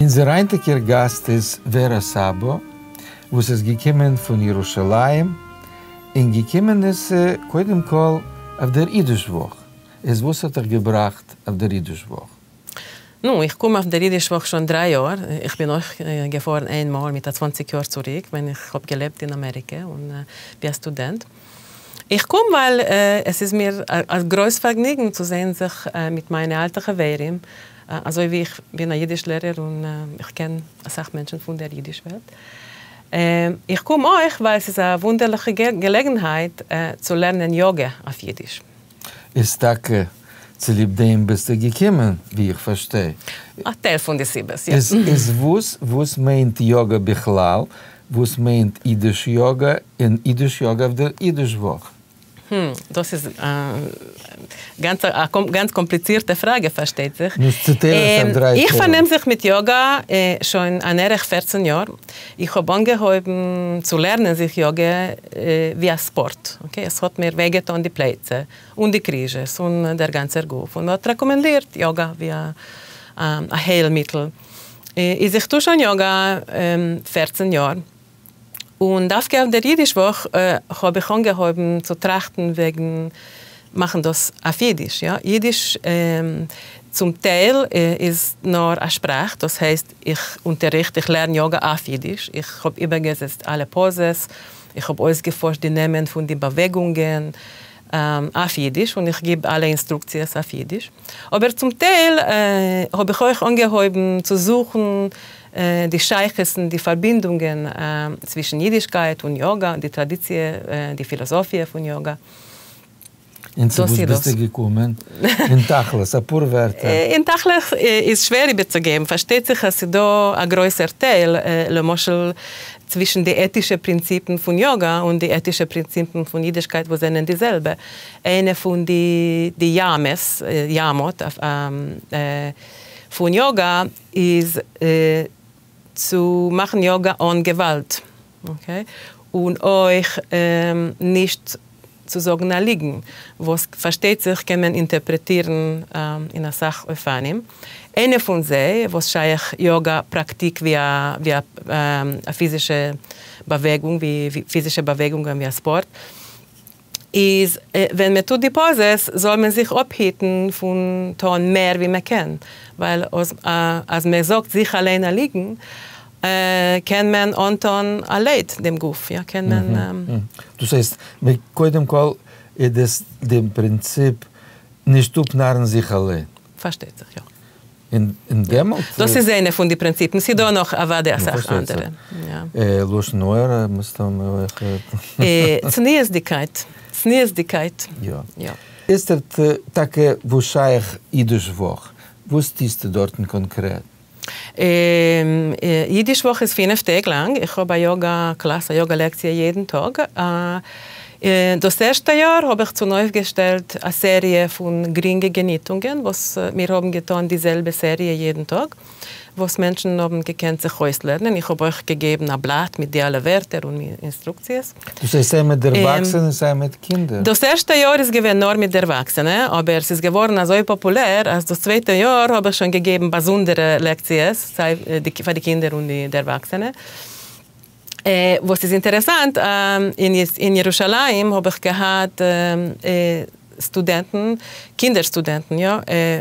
אונזער היינטיגער גאסט איז ווערא סאבא, וואס איז געקומען פון ירושלים, און געקומען איז זי קודם כל אויף דער אידיש וואך. איז וואס האט דיך געבראכט אויף דער אידיש וואך? נו, איך קום אויף דער אידיש וואך שוין דריי יאר, איך בין אויך געפארן איין מאל מיט א צוואנציג יאר צוריק ווען איך האב געלעבט אין אמעריקע און ווי א סטודענט. איך קום ווייל עס איז מיר א גרויס פארגניגן צו זען זיך מיט מיינע אלטע חברים, אזוי ווי איך בין א אידיש לערער און איך קען אסאך מענטשן פון דער אידיש וועלט. איך קום אויך ווייל ס'איז א וואונדערליכע געלעגנהייט צו לערנען יאגע אויף אידיש. איז טאקע צוליב דעם ביסטו געקומען, ווי איך פארשטיי. א טייל פון די סיבות, יא. איז וואס וואס מיינט יאגע בכלל? וואס מיינט אידיש יאגע און אידיש יאגע אויף דער אידיש וואך? הום, דאס איז א גאנץ א גאנץ קאמפליצירטע פראגע פארשטייט זיך. נו, צוטייל עס אויף דריי איך פארנעם זיך מיט יאגע שוין אן ערך פערצן יאר. איך האב אנגעהויבן צו לערנען זיך יאגע ווי א ספארט, okay, עס האט מיר וויי געטאן די פלייצע און די קריזשעס און דער גאנצער גוף, און מען האט רעקאמענדירט יאגע ווי א היילמיטל. איז איך טו שוין יאגע פערצן יאר, און דווקא אויף דער אידיש וואך האב איך אנגעהויבן צו טראכטן וועגן מאכן דאס אויף אידיש, יא, אידיש צום טייל איז נאר א שפראך, דאס הייסט איך אונטערריכט, איך לערן יאגא אויף אידיש, איך האב איבערגעזעצט אלע פאזעס, איך האב אויסגעפארשט די נעמען פון די באוועגונגען אויף אידיש, און איך גיב אלע אינסטרוקציעס אויף אידיש. אבער צום טייל האב איך אויך אנגעהויבן צו זוכן די שייכות'ן, די פארבינדונגען צווישן אידישקייט און יאגא, די טראדיציע, די פילאזאפיע פון יאגא. און צו וואס ביסטו געקומען? אין תכלית, אפאר ווערטער. אין תכלית איז שווער איבערצוגעבן, פארשטייט זיך אז ס'איז דא א גרויסער טייל, למשל צווישן די עטישע פרינציפן פון יאגא און די עטישע פרינציפן פון אידישקייט וואס זענען די זעלבע. איינע פון די יאמעס, ימות, פון יאגא איז צו מאכן יאגא אן געוואלד, okay, און אויך נישט צו זאגן א ליגן, וואס פארשטייט זיך קען מען אינטערפרעטירן אין אסאך אופנים. איינע פון זיי וואס שייך יאגא פראקטיק ווי א פיזישע באוועגונג, ווי פיזישע באוועגונגען ווי א ספארט, איז ווען מען טוט די פאזעס זאל מען זיך אפהיטן פון טון מער ווי מען קען, ווייל אז מען זאגט זיך אליין א ליגן קען מען אנטון א לייד דעם גוף, יא קען מען. דאס הייסט קודם כל איז דאס דעם פרינציפ נישט אפנארן זיך אליין. פארשטייט זיך יא. און דעמאלט. דאס איז איינע פון די פרינציפן, ס'איז דא נאך אוודאי אסאך אנדערע. לשון הרע מסתמא אויך. צניעות'דיגקייט, צניעות'דיגקייט. יא. איצטערט טאקע וואס שייך אידיש וואך, וואס טוסטו דארטן קאנקרעט? אידיש וואך איז פינף טעג לאנג, איך האב א יאגא קלאס, א יאגא לעקציע יעדן טאג. דאס ערשטע יאר האב איך צונויפגעשטעלט א סעריע פון גרינגע געניטונגען וואס מיר האבן געטאן די זעלבע סעריע יעדן טאג, וואס מענטשן האבן געקענט זיך אויסלערנען, איך האב אויך געגעבן א בלאט מיט די אלע ווערטער און אינסטרוקציעס. דאס הייסט סיי מיט דערוואקסענע סיי מיט קינדער? דאס ערשטע יאר איז געווען נאר מיט דערוואקסענע, אבער ס'איז געווארן אזוי פאפולער אז דאס צווייטע יאר האב איך שוין געגעבן באזונדערע לעקציעס סיי פאר די קינדער און די דערוואקסענע. וואס איז אינטערעסאנט, אין ירושלים האב איך געהאט סטודענטן, קינדער סטודענטן, יא,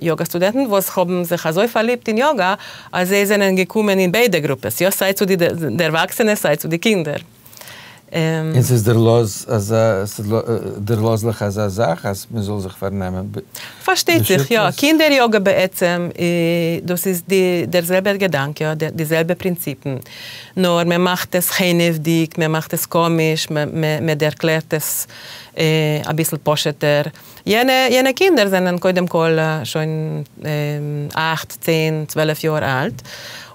יאגא סטודענטן, וואס האבן זיך אזוי פארליבט אין יאגא, אז זיי זענען געקומען אין ביידע גרופעס, יא, סיי צו די דערוואקסענע סיי צו די קינדער. און ס'איז דערלאז אזא, ס'איז דערלאזליך אזא זאך אז מ'זאל זיך פארנעמען פארשטייט זיך, יא, קינדער יאגא בעצם, דאס איז די דער זעלבער געדאנק, יא, די זעלבע פרינציפן, נאר מען מאכט עס חנעוודיג, מען מאכט עס קאמיש, מען ערקלערט עס אביסל פשוט'ער. יענע יענע קינדער זענען קודם כל שוין אכט, צען, צוועלף יאר אלט,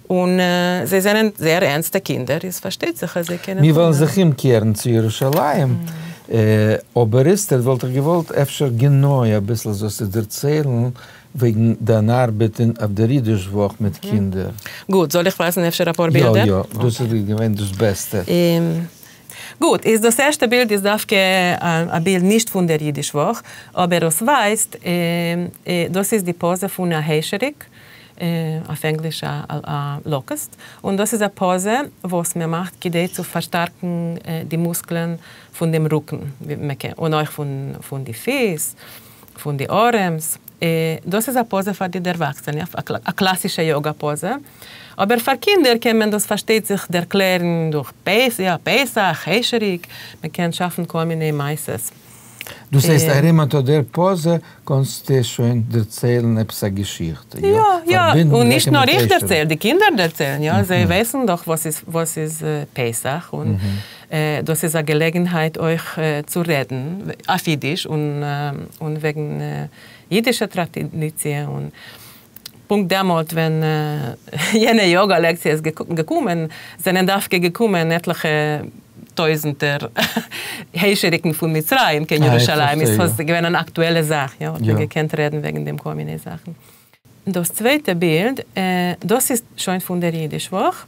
און זיי זענען זייער ערנסטע קינדער, איז פארשטייט זיך אז זיי קענען. מיר וועלן זיך אומקערן צו ירושלים, אבער איצטערט וואלט איך געוואלט אפשר גענוי אביסל זאלסטו דערציילן וועגן דיין ארבעט אין אויף דער אידיש וואך מיט קינדער. גוט, זאל איך ווייזן אפשר אפאר בילדער? יא יא, דאס איז געווען דאס בעסטע. גוט, איז דאס ערשטע בילד איז דווקא א בילד נישט פון דער אידיש וואך, אבער עס ווייזט, דאס איז די פאזע פון א היישעריק. אויף ענגליש א locust, און דאס איז א פאזע וואס מען מאכט כדי צו פארשטארקן די מוסקלען פון דעם רוקן, און אויך פון די פיס, פון די ארעמס. דאס איז א פאזע פאר די דערוואקסענע, א קלאסישע יאגא פאזע, אבער פאר קינדער קען מען דאס פארשטייט זיך ערקלערן דורך פסח, היישעריק, מען קען שאפן כל מיני מעשות. דאס הייסט ארום אט דער פאזע קאנסטו שוין דערציילן עפעס א געשיכטע, יא? יא, יא, און נישט נאר איך דערצייל, די קינדער דערציילן, יא, זיי ווייסן דאך וואס איז פסח, און דאס איז א געלעגנהייט אויך צו רעדן אויף אידיש און וועגן אידישע טראדיציע, און פונקט דעמאלט ווען יענע יאגא לעקציע איז געקומען, זענען דווקא געקומען עטליכע טויזנטער היישעריקן פון מצרים קיין ירושלים, איז עס געווען אן אקטועלע זאך, יא, האט מען געקענט רעדן וועגן דעם כל מיני זאכן. דאס צווייטע בילד, דאס איז שוין פון דער אידיש וואך,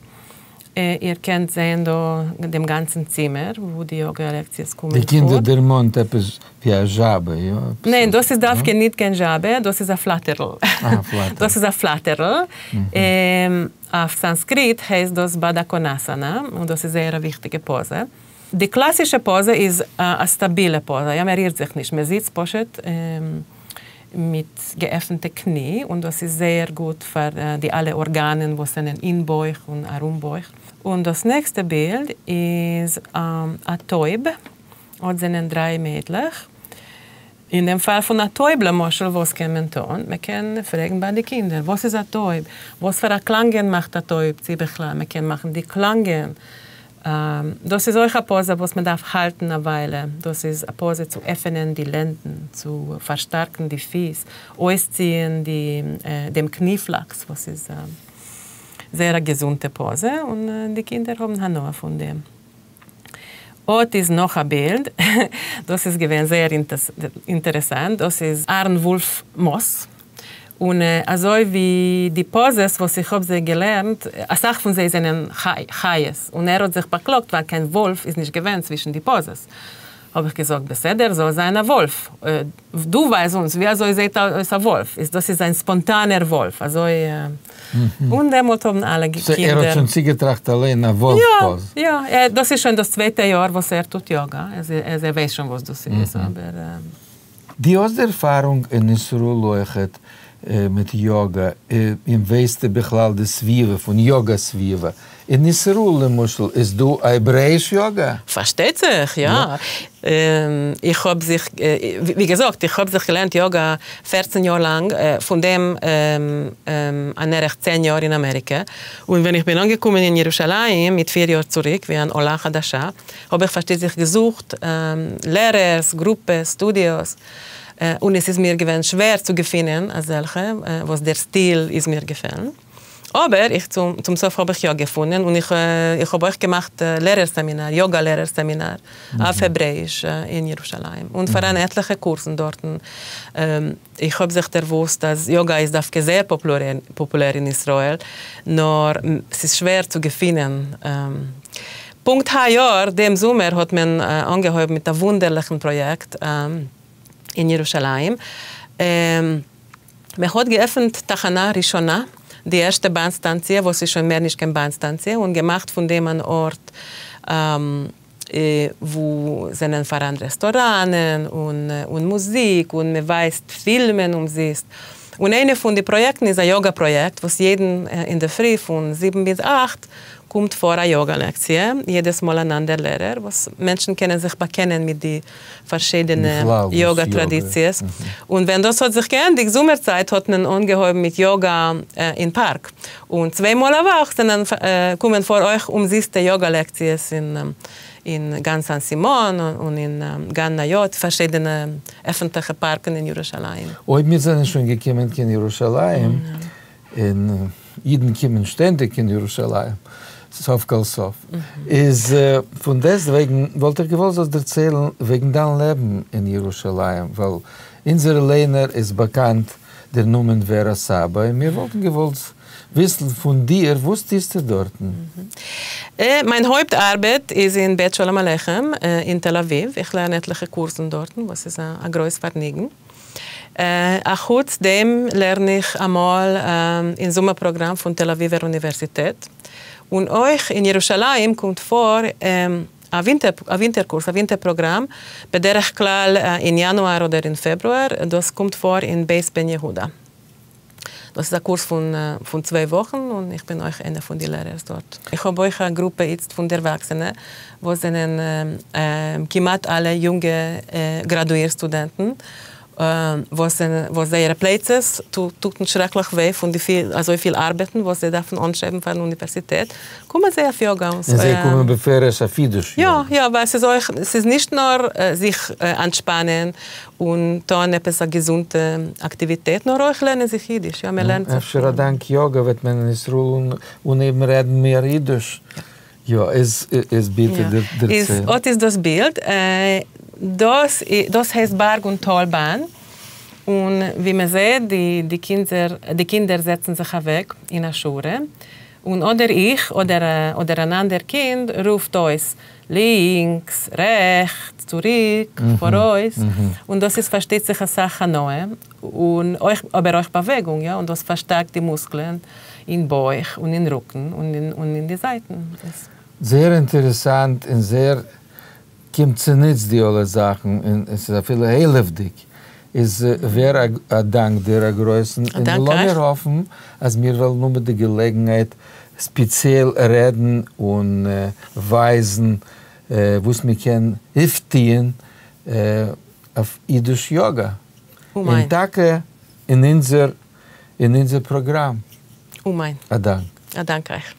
איר קענט זען דא דעם גאנצן צימער וואו די יאגא לעקציעס קומען פאר. די קינדער דערמאנט עפעס ווי א זשאבע, יא? ניין, דאס איז דווקא ניט קיין זשאבע, דאס איז א פלאטערל. דאס איז א פלאטערל. אויף סאנסקריט הייסט דאס באדא קאנאסאנא, און דאס איז זייער א וויכטיגע פאזע. די קלאסישע פאזע איז א סטאבילע פאזע, יא, מען רירט זיך נישט, מען זיצט פשוט מיט געעפנטע קני, און דאס איז זייער גוט פאר די אלע ארגאנען וואס זענען אין בויך און ארום בויך. און דאס נעקסטע בילד איז א טויב, אט זענען דריי מיידלעך. אין דעם פאל פון א טויב למשל, וואס קען מען טון? מען קען פרעגן ביי די קינדער, וואס איז א טויב? וואס פאר א קלאנגען מאכט א טויב? צי בכלל מען קען מאכן די קלאנגען. דאס איז אויך א פאזע וואס מען דארף האלטן א וויילע, דאס איז א פאזע צו עפענען די לענדן, צו פארשטארקן די פיס, אויסציען די דעם קניפלאקס וואס איז זייער א געזונטע פאזע, און די קינדער האבן הנאה פון דעם. אט איז נאך א בילד, דאס איז געווען זייער אינטערעסאנט, דאס איז אהרן וואלף מאס, און אזוי ווי די פאזעס וואס איך האב זיי געלערנט, אסאך פון זיי זענען חיות, און ער האט זיך באקלאגט ווייל קיין וואלף איז נישט געווען צווישן די פאזעס, האב איך געזאגט בסדר זאל זיין א וואלף, דו ווייז אונז ווי אזוי זעט אויס א וואלף, איז דאס איז איין ספאנטאנער וואלף, אזוי, און דעמאלט האבן אלע קינדער. ער האט שוין צוגעטראכט אליין א וואלף פאז. יא, יא, דאס איז שוין דאס צווייטע יאר וואס ער טוט יאגא, ער ווייסט שוין וואס דאס איז, אבער. דו האסט ערפארונג אין ישראל אויכעט מיט יאגא, און ווייסטו בכלל די סביבה פון יאגא סביבה אין ישראל למשל איז דא א העברעאיש יאגא? פארשטייט זיך יא, איך האב זיך ווי געזאגט איך האב זיך געלערנט יאגא פערצן יאר לאנג, פון דעם אן ערך צען יאר אין אמעריקע, און ווען איך בין אנגעקומען אין ירושלים מיט פיר יאר צוריק ווי אן עולה חדשה, האב איך פארשטייט זיך געזוכט לערערס, גרופעס, סטודיאוס, און עס איז מיר געווען שווער צו געפינען אזעלכע וואס דער סטיל איז מיר געפעלן. אבער איך צום סוף האב איך יא געפונען, און איך האב אויך געמאכט לערער סעמינאר, יאגא לערער סעמינאר, אויף העברעאיש אין ירושלים, און פאראן עטליכע קורסן דארטן. איך האב זיך דערוואוסט אז יאגא איז דווקא זייער פאפולער אין ישראל, נאר ס'איז שווער צו געפינען. פונקט היי יאר, דעם זומער, האט מען אנגעהויבן מיט א וואונדערליכן פראיעקט אין ירושלים. מען האט געעפנט תחנה ראשונה, די ערשטע באן סטאנציע, וואס איז שוין מער נישט קיין באן סטאנציע, און געמאכט פון דעם אן ארט וואו זענען פאראן רעסטוראנען און מוזיק און מען ווייזט פילמען אומזיסט. און איינע פון די פראיעקטן איז א יאגא פראיעקט וואס יעדן אינדערפרי פון זיבן ביז אכט קומט פאר א יאגא לעקציע, יעדעס מאל אן אנדער לערער, וואס מענטשן קענען זיך באקענען מיט די פארשידענע יאגא טראדיציעס. און ווען דאס האט זיך געענדיגט זומער צייט האט מען אנגעהויבן מיט יאגא אין פארק, און צוויי מאל א וואך זענען קומען פאר אויך אומזיסטע יאגא לעקציעס אין גן סן סימאן און אין גן ניות, פארשידענע עפנטליכע פארקן אין ירושלים. אויב מיר זענען שוין געקומען קיין ירושלים, און אידן קומען שטענדיג קיין ירושלים, סוף כל סוף, איז פון דעסטוועגן וואלט איך געוואלט זאלסט דערציילן וועגן דיין לעבן אין ירושלים, ווייל אונזערע ליינער איז באקאנט דער נאמען ווערא סאבא, און מיר וואלטן געוואלט וויסן פון דיר, וואס טוסטו דארטן? מיין הויפט ארבעט איז אין בית שלום עליכם אין תל אביב, איך לערן עטליכע קורסן דארטן, וואס איז א גרויס פארגעניגן. א חוץ דעם לערן איך אמאל אין זומער פראגראם פון תל אביב'ער אוניווערסיטעט, און אויך אין ירושלים קומט פאר א ווינטער קורס, א ווינטער פראגראם, בדרך כלל אין יאנואר אדער אין פעברואר, דאס קומט פאר אין בית בן יהודה. דאס איז א קורס פון צוויי וואכן און איך בין אויך איינע פון די לערערס דארט. איך האב אויך א גרופע איצט פון דערוואקסענע וואס זענען כמעט אלע יונגע גראדואיר סטודענטן וואס זייערע פלייצעס טוטן שרעקליך וויי פון די אזויפיל ארבעטן וואס זיי דארפן אנשרייבן פארן אוניווערסיטעט, קומען זיי אויף יאגא. און זיי קומען בפירוש אויף אידיש יאגא. יא, יא, ווייל ס'איז אויך, ס'איז נישט נאר זיך אנטשפאנען און טון עפעס א געזונטע אקטיוויטעט, נאר אויך לערנען זיך אידיש, יא, מען לערנט זיך. אפשר א דאנק יאגא וועט מען אין ישראל אנהייבן רעדן מער אידיש. יא, איז ביטע דערצייל. אט איז דאס בילד, דאס דאס הייסט בארג און טאל באן, און ווי מען זעט די די קינדער די קינדער זעצן זיך אוועק אין א שורה, און אדער איך אדער אדער אן אנדער קינד רופט אויס לינקס, רעכטס, צוריק, פאראויס, און דאס איז פארשטייט זיך אסאך הנאה, און אויך אבער אויך באוועגונג, יא, און דאס פארשטארקט די מוסקלען אין בויך און אין רוקן און אין די זייטן. זייער אינטערעסאנט און זייער קומט צוניץ די אלע זאכן און עס איז אפילו העלפדיג, איז ווער א דאנק דיר א גרויסן און לאמיר האפן אז מיר וועלן האבן די געלעגנהייט ספעציעל רעדן און ווייזן וואס מען קען אויפטוען אויף אידיש יאגא, און טאקע אין אונזער אין אונזער פראגראם. אמן. א דאנק. א דאנק אייך.